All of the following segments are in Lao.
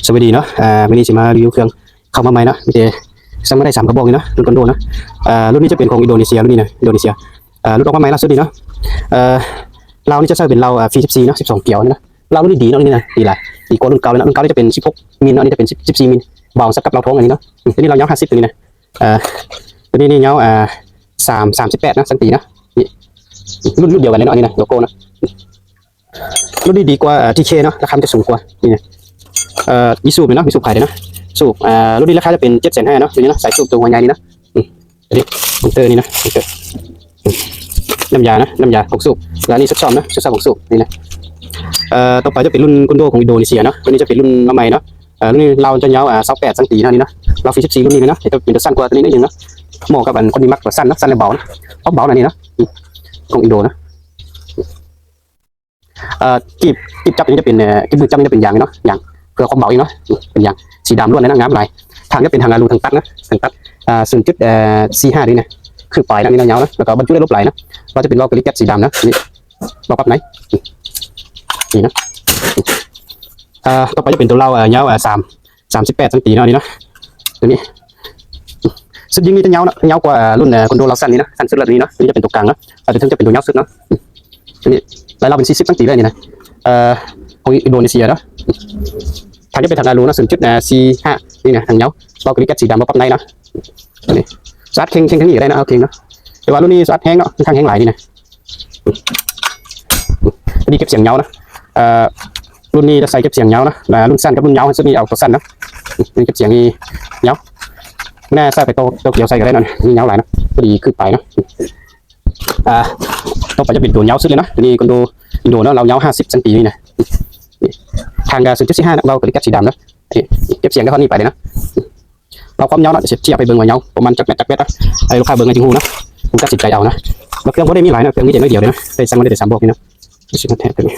ສະບາຍດີເນາະ ເອີ ມື້ນີ້ຊິມາຣີວິວເຄື່ອງເຂົ້າມາໃໝ່ເນາະ ມີແຕ່ສັ່ງມາໄດ້ສາມກະບອກນີ້ເນາະ ລຸ້ນກອນໂດເນາະ ເອີ ລຸ້ນນີ້ຈະເປັນຂອງອິນໂດເນເຊຍ ລຸ້ນນີ້ນະ ອິນໂດເນເຊຍ ເອີ ຫຼຸດອອກມາໃໝ່ລ່າສຸດນີ້ເນາະ ເອີ ລາວນີ້ຈະໃຊ້ເປັນລາວ ເອີ ສີ່ສິບສີ່ເນາະ ສິບສອງກຽວນີ້ເນາະ ລາວລຸ້ນນີ້ດີເນາະ ນີ້ນະ ດີຫຼາຍ ດີກວ່າລຸ້ນເກົ່າເລີຍເນາະ ລຸ້ນເກົ່ານີ້ຈະເປັນສິບຫົກມິນເນາະ ອັນນີ້ຈະເປັນສິບສີ່ມິນ ເບົາສ່ຳກັບລາວທອງອັນນີ້ເນາະ ອືມ ໂຕນີ້ລາວຍາວຫ້າສິບ ໂຕນີ້ນະ ເອີ ໂຕນີ້ນີ້ຍາວ ເອີ ສາມ ສາມສິບແປດເນາະ ຊັງຕີເນາະ ນີ້ ລຸ້ນ ລຸ້ນດຽວກັນເລີຍເນາະ ອັນນີ້ນະ ໂລໂກ້ເນາະ ລຸ້ນນີ້ດີກວ່າ ເອີ ທີເຄເນາະ ລາຄາມັນຈະສູງກວ່າ ນີ້ນະ ເອີ ມີສູບເນາະ ມີສູບຂາຍເດ້ເນາະ ສູບ ເອີ ລຸ້ນນີ້ລາຄາຈະເປັນເຈັດແສນຫ້າເນາະ ໂຕນີ້ເນາະ ສາຍສູບໂຕຫົວໃຫຍ່ນີ້ເນາະ ອືມ ອັນນີ້ ມົນເຕີນີ້ເນາະ ມົນເຕີ ອືມ ນ້ຳຢາເນາະ ນ້ຳຢາ ຫົກສູບ ແລ້ວອັນນີ້ຊຸດຊອມເນາະ ຊຸດຊອມຫົກສູບ ນີ້ນະ ເອີ ຕໍ່ໄປຈະເປັນລຸ້ນກອນໂດຂອງອິນໂດເນເຊຍເນາະ ໂຕນີ້ຈະເປັນລຸ້ນມາໃໝ່ເນາະ ເອີ ລຸ້ນນີ້ລາວຈະຍາວ ເອີ ຊາວແປດຊັງຕີເນາະ ນີ້ເນາະ ລາວສີ່ສິບສີ່ລຸ້ນນີ້ເນາະ ຈະເປັນໂຕສັ້ນກວ່າໂຕນີ້ໜ້ອຍໜຶ່ງເນາະ ເໝາະກັບອັນຄົນທີ່ມັກໂຕສັ້ນເນາະ ສັ້ນແລະເບົາເນາະ ຄວາມເບົານະນີ້ເນາະ ອືມ ຂອງອິນໂດເນາະ ເອີ ກີບ ກີບຈັບນີ້ຈະເປັນ ເອີ ກີບມືຈັບນີ້ຈະເປັນຢາງເນາະ ຢາງ ເພື່ອຄວາມເບົາອີກເນາະ ເປັນຢາງສີດຳລ້ວນເລີຍນະ ງາມຫຼາຍ ຖັງຈະເປັນຖັງອາລູ ຖັງຕັດນະ ຖັງຕັດ ອ່າ ສູນຈຸດສີ່ຫ້ານີ້ນະ ຄືປາຍນະ ນີ້ຍາວນະ ແລ້ວກໍບັນຈຸໄດ້ລົບຫຼາຍນະ ວ່າຈະເປັນວາວກາລີແກັດສີດຳນະ ນີ້ ວາວປັບໃນ ນີ້ນະ ອ່າ ຕໍ່ໄປຈະເປັນໂຕເລົາ ຍາວ ສາມ ສາມສິບແປດຊັງຕີເນາະ ນີ້ເນາະ ໂຕນີ້ ຊຸດຍິງນີ້ຈະຍາວເນາະ ຍາວກວ່າລຸ້ນ ເອີ ກອນໂດລາວສັ້ນນີ້ເນາະ ສັ້ນສຸດແລ້ວນີ້ເນາະ ນີ້ຈະເປັນໂຕກາງເນາະ ແຕ່ໂຕເທິງຈະເປັນໂຕຍາວສຸດເນາະ ໂຕນີ້ລາຍລາວເປັນສີ່ສິບຊັງຕີເລີຍນີ້ນະ ເອີ ຂອງອິນໂດເນເຊຍເນາະ ຖັງຈະເປັນຖັງອາລູເນາະ ສູນຈຸດສີ່ຫ້ານີ້ນະ ຖັງຍາວ ວາວກາລີແກັດສີດຳ ວາວປັບໃນເນາະ ໂຕນີ້ສະອາດເຄັ່ງ ເຄັ່ງທາງນີ້ກໍໄດ້ເນາະ ເອົາເຄັ່ງເນາະ ແຕ່ວ່າລຸ້ນນີ້ສະອາດແຮງເນາະ ຂ້ອນຂ້າງແຮງຫຼາຍນີ້ນະ ໂຕນີ້ເກັບສຽງຍາວເນາະ ເອີ ລຸ້ນນີ້ຈະໃສ່ເກັບສຽງຍາວເນາະ ລຸ້ນສັ້ນກັບລຸ້ນຍາວ ຊຸດນີ້ເອົາໂຕສັ້ນເນາະ ນີ້ເກັບສຽງນີ້ຍາວ ແນະ ໃສ່ໄປໂຕ ໂຕກຽວໃສ່ກໍໄດ້ເນາະ ນີ້ຍາວຫຼາຍເນາະ ພໍດີຄືບປາຍເນາະ ອ່າ ຕໍ່ໄປຈະເປັນໂຕຍາວສຸດເລີຍເນາະ ໂຕນີ້ກອນໂດ ໂດເນາະ ລາວຍາວຫ້າສິບຊັງຕີນີ້ນະ ນີ້ ຖັງກະສູນຈຸດສີ່ຫ້າເນາະ ວາວກາລີແກັດສີດຳເນາະ ນີ້ ເກັບສຽງໄດ້ເທົ່ານີ້ໄປເລີຍເນາະ ເອົາຄວາມຍາວເນາະ ຊິທຽບໃຫ້ເບິ່ງວ່າຍາວປະມານຈັກແມັດຈັກແມັດເນາະ ໃຫ້ລູກຄ້າເບິ່ງໃຫ້ຈຶ່ງຮູ້ເນາະ ເພິ່ນຕັດສິນໃຈເອົາເນາະ ແລ້ວເຄື່ອງບໍ່ໄດ້ມີຫຼາຍເນາະ ເຄື່ອງມີແຕ່ໜ້ອຍດຽວເດເນາະ ໄດ້ສັ່ງມາໄດ້ແຕ່ສາມບອກນີ້ເນາະ ຊິມາແທະໂຕນີ້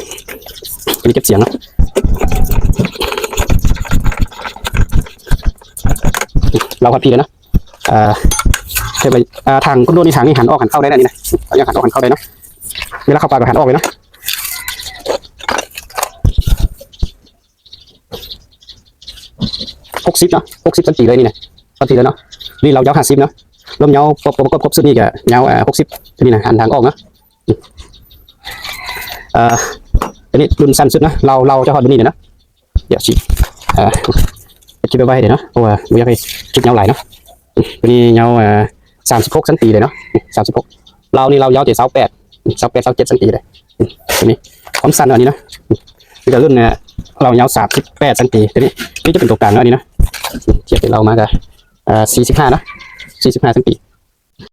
ໂຕນີ້ເກັບສຽງເນາະ ລາວຮອດພີ້ແລ້ວເນາະ ເອີ ເຮັດໄວ້ ເອີ ຖັງກອນໂດນີ້ ຖັງນີ້ຫັນອອກຫັນເຂົ້າໄດ້ນະ ນີ້ນະ ຍັງຫັນອອກຫັນເຂົ້າໄດ້ເນາະ ເວລາເຂົ້າປາກກໍຫັນອອກໄປເນາະ ຫົກສິບເນາະ ຫົກສິບຊັງຕີເລີຍນີ້ນະ ຊັງຕີເລີຍເນາະ ນີ້ລາວຍາວຫ້າສິບເນາະ ລວມຍາວ ປະກອບຄົບຊຸດນີ້ກະຍາວ ເອີ ຫົກສິບ ໂຕນີ້ນະ ຫັນທາງອອກເນາະ ເອີ ໂຕນີ້ລຸ້ນສັ້ນສຸດເນາະ ລາວ ລາວຈະຮອດລຸ້ນນີ້ເນາະ ດຽວຊິ ເອີ ເກັບໄວ້ໃຫ້ເດເນາະ ເພາະວ່າບໍ່ຢາກໃຫ້ຄລິບຍາວຫຼາຍເນາະ ໂຕນີ້ຍາວ ເອີ ສາມສິບຫົກຊັງຕີເລີຍເນາະ ສາມສິບຫົກ ລາວນີ້ລາວຍາວແຕ່ຊາວແປດ ຊາວແປດ ຊາວເຈັດຊັງຕີເລີຍ ໂຕນີ້ຄວາມສັ້ນອັນນີ້ເນາະ ນີ້ກະລຸ້ນ ເອີ ລາວຍາວສາມສິບແປດຊັງຕີ ໂຕນີ້ ໂຕນີ້ຈະເປັນໂຕກາງເນາະ ອັນນີ້ເນາະ ທຽບໃຫ້ລາວມາກະ ເອີ ສີ່ສິບຫ້າເນາະ ສີ່ສິບຫ້າຊັງຕີ